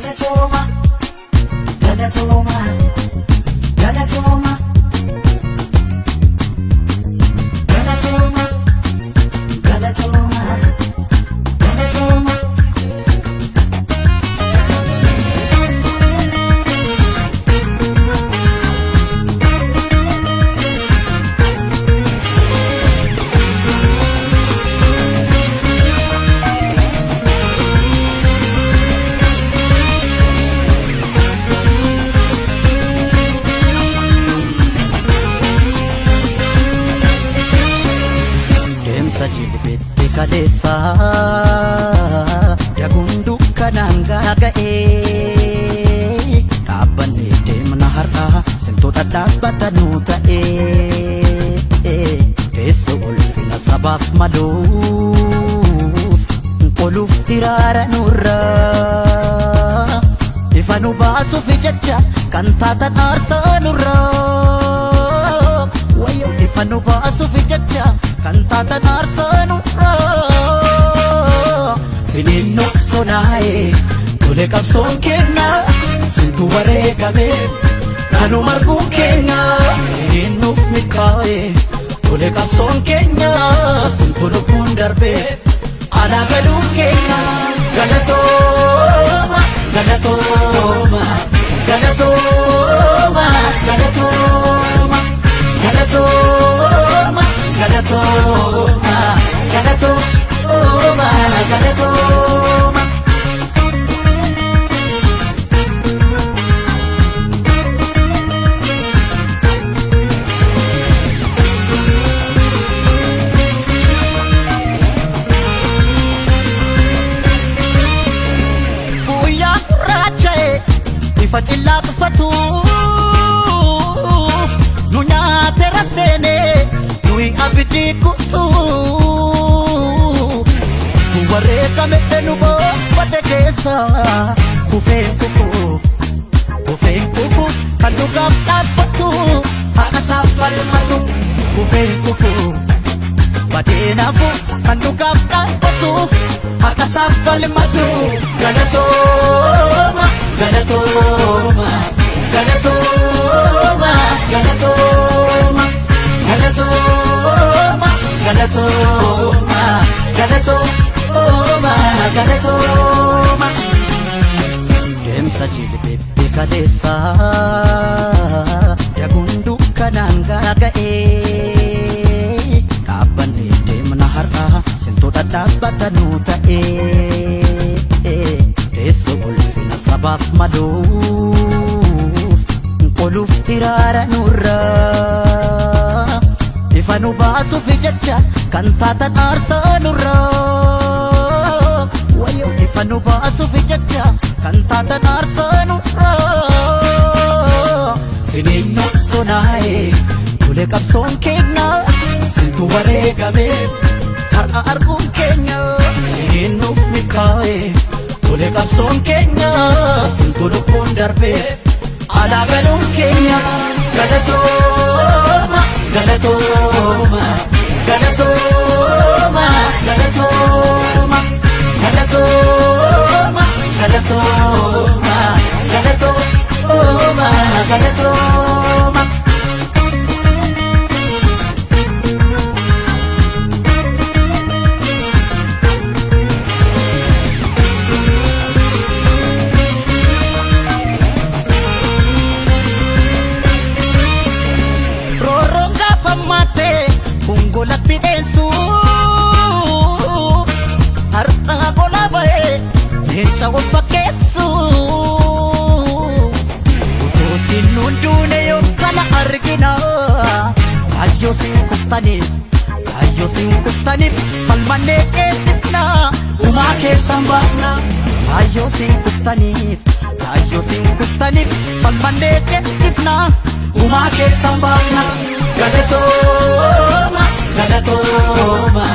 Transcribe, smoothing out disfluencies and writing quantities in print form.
Galatooma, galatooma, galatooma. Galatooma, galatooma, galatooma. Deemsa jilbeetti kaleessa daguun dukkanaan gaaga'ee dhaabbannee deemna har'a simtoota dhaabbata nuu ta'ee teessoo ulfina sabaaf maluuf qoluuf hiraara nurraa ifa nu baasuuf jecha kan taatan aarsaa nurraa wayyoo ifa nu baasuuf jecha kan taatan aarsaa nurraa siniin noqsonaa'e tole qabsoon kenna sintu wareegame kanuma arguun keenya siniin nuuf milkaa'e tole qabsoon keenya sintu lubbuun darbe alaa galuun keenya galatooma galatooma galatooma galatooma galatooma galatooma galatooma galatooma. Guyyaa gurraacha'e ifa cillaa qufatu nu nyaate raseene nuyi abidii kutu tu wareegame nu boofate keessa kufeen kufu kufeen kufu kan dhugaaf dhaabbatu haqa isaaf falmatu kufeen kufu badeenafu kan dhugaaf dhaabbatu haqa isaaf falmatu galatooma galatooma galatooma galatooma galatooma galatooma galatooma galatooma. Deemsa jilbeetti kaleessa daguun dukkanaan gaaga'ee dhaabbannee deemna har'a simtoota dhaabbata nuu ta'ee teessoo ulfina sabaaf maluuf qoluuf hiraara nurraa ifa nu baasuuf jecha kan taatan aarsaa nurraa wayyoo ifa nu baasuuf jecha kan taatan aarsaa nurraa siniin noqsonaa'e tole qabsoon keenya sintu wareegame har'a arguun keenya siniin nuuf milkaa'e tole qabsoon keenya sintu lubbuun darbe alaa galuun keenya galatooma galatooma galatooma galatooma galatooma galatooma galatooma galatooma. Roorroon gaafa maattee hongolatti dheensu har'a gola ba'ee leenca wal fakkeessu utuu siin nuun duune yoo kana argina kaayyoo siin kuftaniif kaayyoo siin kuftaniif falmannee ceesifna gumaa keessan baafna kaayyoo siin kuftaniif kaayyoo siin kuftaniif falmannee ceesifna gumaa keessan baafna galatooma galatooma